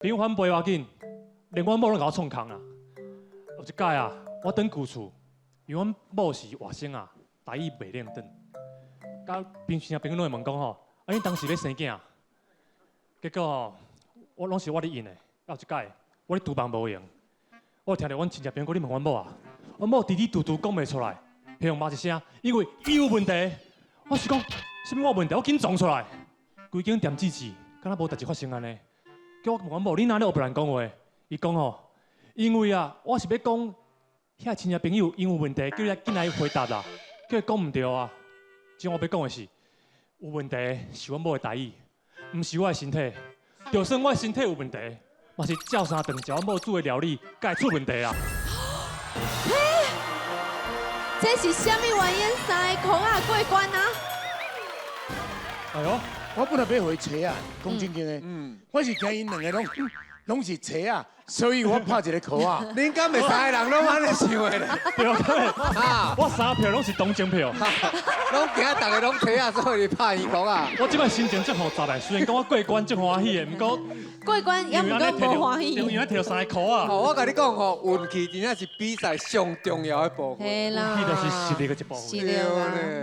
朋友反背無要緊，連阮某攏共我創空啊！有一擺啊，我轉舊厝，因為阮某是外省啊，台語袂輪轉。佮平時朋友攏會問講吼，啊你當時欲生囝？結果吼，我攏是我咧應的。有一擺，我咧廚房無閒，我聽著阮親戚朋友講你問阮某啊，阮某支支嘟嘟講袂出來，彼予罵一聲，因為伊有問題。我是講，啥物我有問題？我緊撞出來，規間店子子，敢若無代誌發生按呢。叫我問阮某，你哪咧烏白亂講話？伊講吼，因為啊，我是欲講，遐親戚朋友𪜶有問題，叫你緊來回答啦，叫伊講毋對啊。這我欲講的是，有問題是阮某的台語，毋是我的身體。就算我的身體有問題，嘛是照三頓食阮某煮的料理，才會出問題啊。嘿，這是啥物原因？三个箍仔過關啊？哎喲，我本來欲回揣仔，講真經的，我是驚𪜶兩个攏是揣仔，所以我拍一个箍仔。恁敢袂三個人攏按呢想的咧？對啊，我三票攏是同情票，攏驚逐个攏揣仔，所以拍圓箍仔。我這擺心情足複雜的，雖然講我過關足歡喜的，毋過過關也毋過無歡喜。因為提著三个箍仔。吼，我共你講吼，運氣真正是比賽上重要的部分。嘿啦，運氣就是實力的一部分。是的啦。